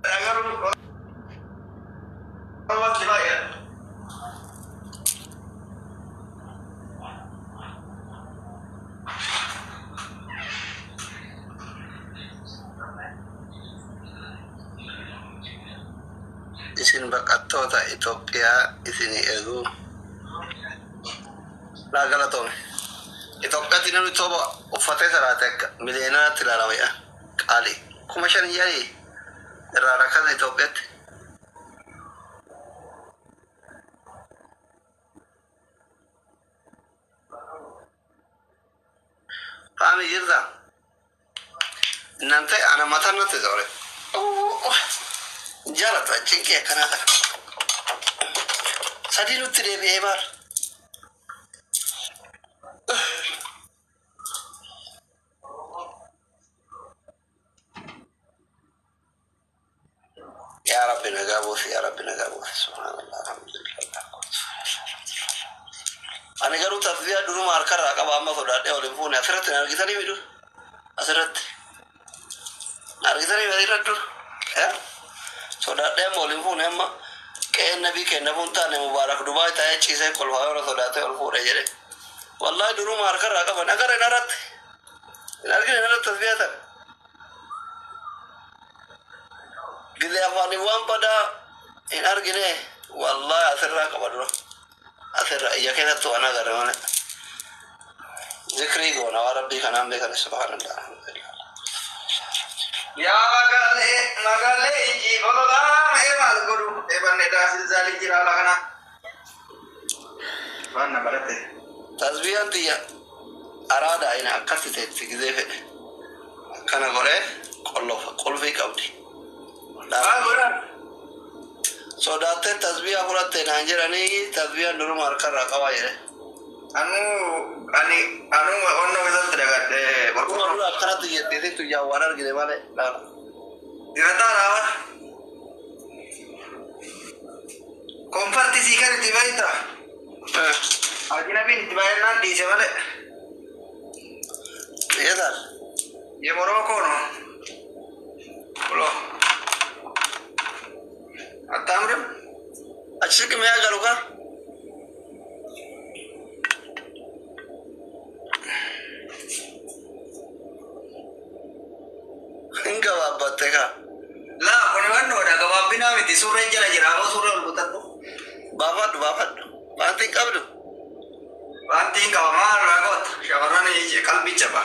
Garuu Oromootti baay'ata. Isin baqattoota Itoophiyaa isin eegu. Laa galatoome. Itoophiyaatti namni tooba uffatee salaate akka miliyoonaatti ilaalama yaa. Qaali. 5,000 jedhanii irraa rakkatan Itoophiyaatti. Faami jirta. Nante ana mataan natti tole. Jaalata cinqii akkanaa kana. Sadii nutti deebi'ee baar. Yaa Rabbi nagaa buusi, yaa Rabbi nagaa buusi. Subhanallah, alhamdulillah. Ani garuu tasbiyaa duruma harkarraa qaba, amma sodaadhee ol hin fuune. Asirratti na argitanii midu? Asirratti. Na argitanii asirratti dur? Sodaadhee amma ol hin fuune. Amma qe'een nabii kennafuun taane Mubaarak Dubaay taa'ee ciisee kolfaa yoo sodaatee ol fuudhe jedhe. Wallahi duruma harkarraa qaban. Agarra hin arratti. Hin argine hin arratti tasbiyaa tana. Gizee afaanii waan badaa hin argine, wallahi asirraa qaba dura. Asirra ija keessatti waan agarre malee. Zikrii goona waan Rabbii kanaan beekan, subhaanallah. Alhamdulillah. Yaa magaalee magaalee ijji bololaa ee maal godhu eebanne daasii jira ala kana. Waan na barate. Tasbiyaan tiyya araada ina akkatti teetti gizee fedhe. Akkana godhee qollofa qulfii qabdi. Maal godhan? Sodaattee tasbiyaa fudhatte naan jedhanii, tasbiyaan duruma harkarraa qabaa jedhe. Anuu ani anuu onnoo keessatti dagadhe. Duruma dura akkanatti jetteetti tuyyaa waan argine malee laala. Dirataa raawwa. Komfarti sii kan itti baay'ata. Ajnabiin itti baay'inaan dhiise malee. Yeetaan. Ye Morocco no. Kulo. Attamrim. Achi siqimee agaru ka. Hin gabaabbatte ka. Laa, kuni wannoodha, gabaabbinaa miti, suurreen jala jira, ammoo suurree ol kutadhu. Baafadhu, baafadhu. Wanti hin qabdu. Wanti hin qaba, maal irraa goota? Shamarran qalbii caba.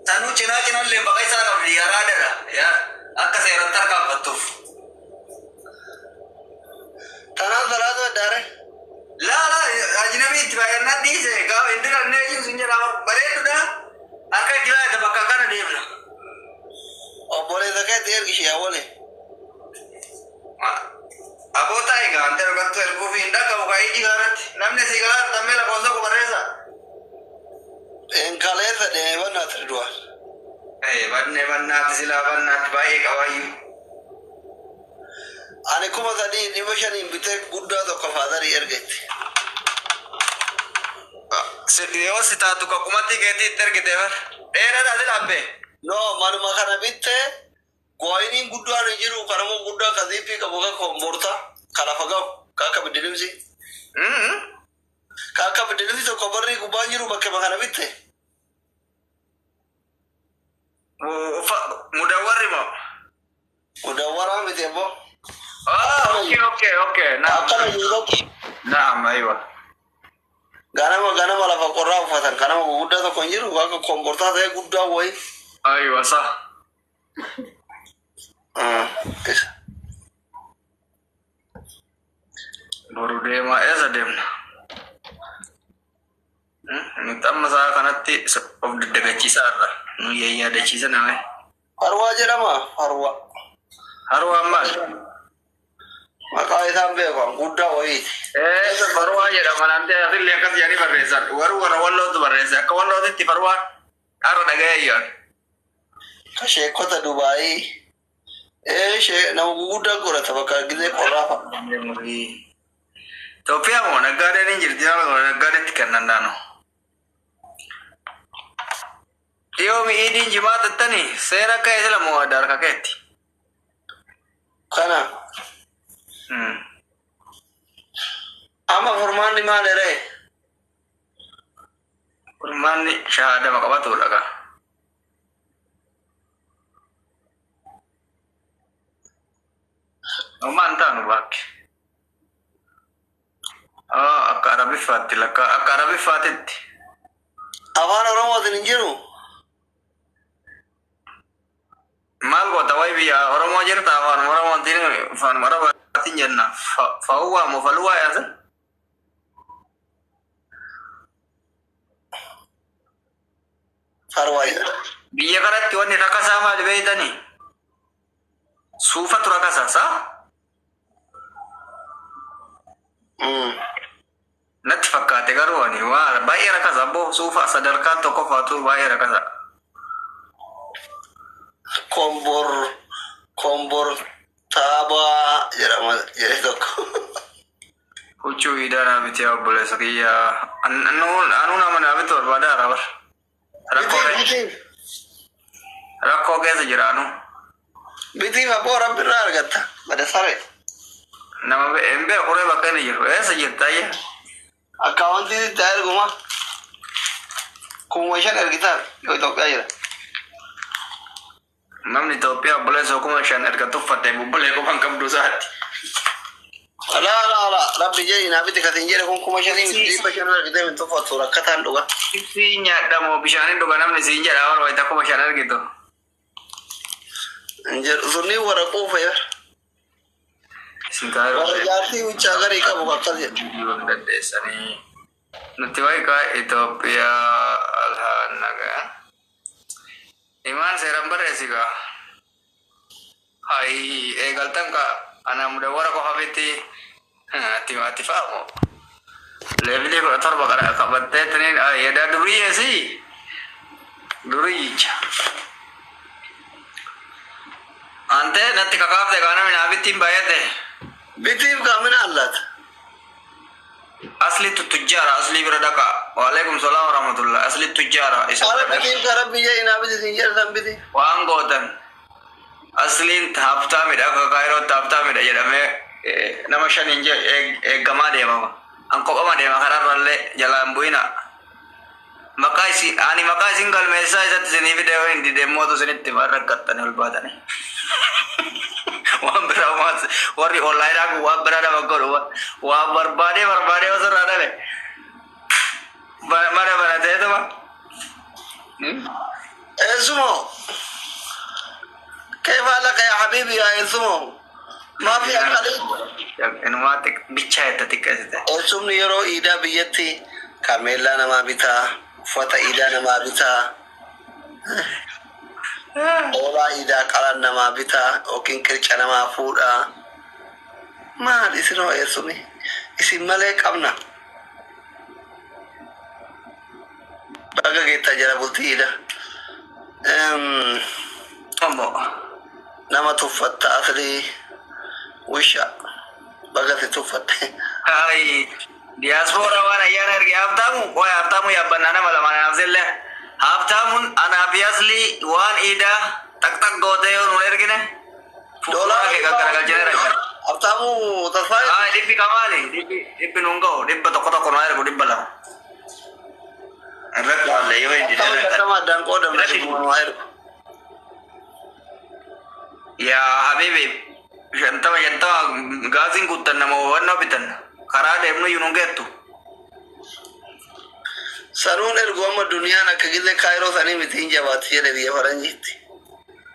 Sanuu cinaa cinaallee baqa isaa qabdi yaraadadha. Yaa akka seeratti harkaanfattuuf. Tanaan salaatu addaare. Laa laa, ajnabii itti baay'annaan dhiise, gaafa hin dirannee iyyuu sun jedha, bareedudha. Harka itti baay'ata bakka kana deemna. Obboleessa keetti ergi ishee awwale. Aboo taa'e gaa ante dhugattu erguuf hin dhaqabu gaa iji gaarratti. Namni si gaa tammee lakkoofsa koo barreessa. Hin kaleessa deemee bannaatti du'a. Banne bannaatti silaa bannaatti baay'ee qabaayyuu. Ani 3,500n bitee guddaa tokko faadarii ergetti. Yoo si taatu kakkumatti keetii itti ergite bar. Dheeraadha si dhaabbee. No, manuma kana bittee gooyiniin guddaan hin jiru, kanammoo guddaa ka ziippii qabu, ka komborta ka lafa gahu, ka akka biddilimsi. Ka akka biddilimsi tokko barrii gubbaan jiru bakka kana bitte. Mudawwarri moo? Mudawwaraa miti abbo. Ah, okay. Naam. Akkana jiru tokko. Naam, aywa. Ganama ganama lafa qorraa uffatan kanama guguddaa tokko hin jiru, akka kombortaa ta'e guddaa wayi. Aywa, sa. Isa. Boru deemaa, eessa deemna? Nuti amma sa'a kanatti of daddagachiisaa irra. Nu yaadachiisa nama. Harwaa jedhama, harwaa. Harwaan maal? Maqaa isaan beeku guddaa wayiiti. Farwaa jedhama, namni asillee akkas jedhanii barreessan. Garuu warra wallootu barreesse. Akka wallootitti farwaan har'a dhaga'ee iyyaan. Ka sheekota Dubaayii. Ee, shee nama guguddaa godhata bakka gizee qorraa fa'a. Itoophiyaa moo naggaadeen hin jirti, naggaadeetti kennan naannoo. Dhiyoo mi'iidiin jimaa tattanii seera akka isla moo adda harka keetti. Kana amma furmaanni maal eree? Furmaanni shahaadama qabatudha gaa. Homaan taanu baakki. Akka Arabiffaatti lakka akka Arabiffaatitti. Afaan Oromootiin hin jiru. Maal goota wayi biyya Oromoo jirta afaan Oromootiin afaan Arabaatiin jenna. Fa'uwaa moo faluwaa yaasan? Farwaa jedha. Biyya kanatti wanni rakkasaa maali beeytanii? Suufatu rakkasaa saa? Natti fakkaate garuu ani waa baay'ee rakkasa abboo suufa sadarkaa tokkoffaatu baay'ee rakkasa. Kombor kombor taabaa jedhama jedhe tokko. Huccuu iidaa naa bitee obboleessa kiyya. Anuu nama naa bitu barbaada haaraa bara. Rakkoo Bitiif bitiif. rakkoo keessa jira anuu. Bitiif abboo rabbi irraa argatta. Bada saree. Nama hin beeku ree bakka inni jiru. Eessa jirta ayya? Akkaawwantii itti erguma. 5,000 ergitaaf yoo Itoophiyaa jira. Namni Itoophiyaa obboleessa 5,000 erga tuffatte bubbulee qofa hin qabdu isaatti. Alaa alaa alaa rabbi jedhi naa biti kasin jedhe kun 5,000 miti 500 ergitee hin tuffattu rakkataan dhuga. Siin nyaadhamoo bishaaniin dhuga namni siin jedha warra wayita 5,000 argitu. Hin jedhu sunniin warra quufe bar. Isin kaayiroo Warra jaartii huccaa garii qabu akkas jedhu. dandeessanii. Nuti wayi kaa Itoophiyaa alhaan nagaa. Imaan seeraan barreessi kaa. Hayi eegaltan kaa ana mudawwara qofa miti. Ati ati fa'amu. Leebilii 17 qara qabattee taniin yadaa duriyyeesi. Duriyyicha. Antee natti kakaafte kaa namni naa bittiin baay'ate. Bitiif kaamina allaata. Asli tujjaara asli bira dhaqa. Waalaikum salaam warahmatullah. Asli tujjaara isa Ara bira dhaqa. bitiif ka rabbi jedhi naa biti siin jedhe san bitiif. Waan gootan asliin haaftaamidha akka kaayirootti haaftaamidha jedhamee nama shaniin eeggamaa deemama. An kophama deema karaarrallee jalaan bu'ina. Maqaa isin ani maqaa isin galmeessaa isatti isinii fide yoo hin dide mootu isinitti waan rakkattanii ol baatanii. Waan biraa waan warri onlaayinaa kun waan biraa nama godhu waan barbaadee barbaadee osoo irraa dhabe. Mana banateetuma. Eessumoo? كيف حالك يا حبيبي يا Eessumoo? ما في أقل. Inumaa bichaa itti xiqqeessite. Eessumni yeroo iidaa biyyatti kaameellaa namaa bitaa, uffata iidaa namaa bitaa, hoolaa iidaa qalan namaa bitaa yookiin qirca namaa fuudhaa. Maal isinoo eessumi? Isin malee qabna. Baga geettaa jala bultii iidaa. Ammoo. Nama tuffatta aslii wisha baga si tuffatte. Ay, diyaaspoora waan ayyaana erge haftaamu, qoy haftaamu yaabbannaa nama lama anaaf zille. Haftaamuun anaa fi aslii waan iidaa taq taq gootee yoo nuun ergine. Fuula kee gaggaragalchine rakkate. Habtaamuu Tasfaayee. Ay, dhibbi kamaali, dhibbi dhibbi nuun ga'u, 100 1 nu ergu 200. Irratti laallee yoo hin didee Habtaamuu rakkate. 50 addaan qoodamna dhibbuma nu ergu. Yaa habibi, 50 50 gaasiin guuttan nama hubannoo bitan. Karaa deemnu iyyuu nuun geettu. Sanuun ergu amma duniyaan akka gillee kaayiroo sanii miti hin jabaatti jedhe biyya faranjiitti.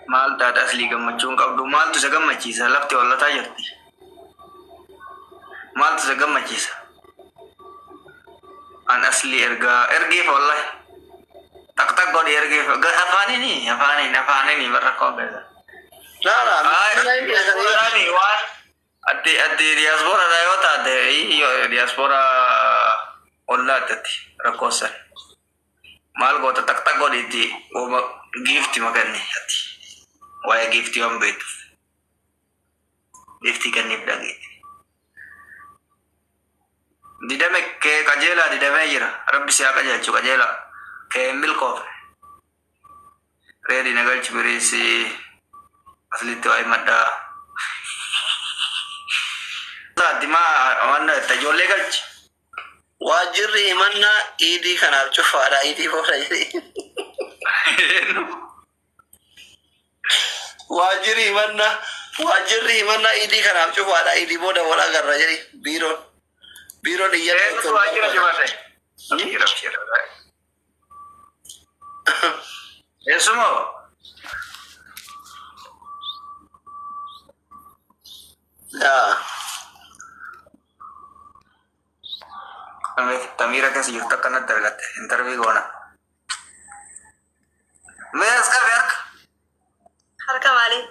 Maal taate aslii gammachuu hin qabdu? Maaltu isa gammachiisa? Lafti hollataa jirti. Maaltu isa gammachiisa? An aslii ergaa ergiif wallahi. Taq taq godhi ergiif. Afaaniini afaaniin afaaniini barra koo keessa. Laa laa Ay, miskiina hin beekanii. diyaaspooraan waan ati ati diyaaspoora yoo taate diyaaspoora ollaatti ati rakkoosan. Maal goota taq taq godhiitti uuma giifti makanni ati. Waa'ee giiftii waan beektuuf. Giiftii kenniif dhageetti. Didame kee qajeelaa didamee jira. Rabbi si haa qajeelchu qajeelaa. Kee hin milkoofne. Reedi nagalchi biriisi aslitti waa'ee maddaa. Barbaaddi maa waan ijoollee galchi. Waajjirri himannaa iidii kanaaf cufaadha. Iidii booda jedhee. Waajjirri himannaa iidii kanaaf cufaadha. Iidii booda wal agarra jedhee biiroon. Biiroon iyyata. Eenyutu waajjira cufate? Eessumoo? Yaa. Tamiira keessa jirtu akkanatti argatte interview goona. Mee as qabe harka. Harka maalii?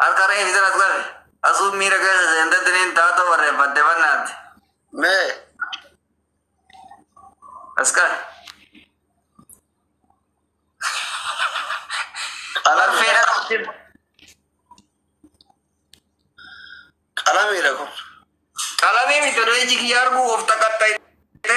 Harka reefi sana as qabe. Asuu miira keessa seentettiniin taatoo barreeffatte bannaatti. Mee. As qabe. Qalamiidha. Feedha qabdi. Qalamiidha kun. Qalamii miti odoo iji kiyya arguu of taqatta'ite.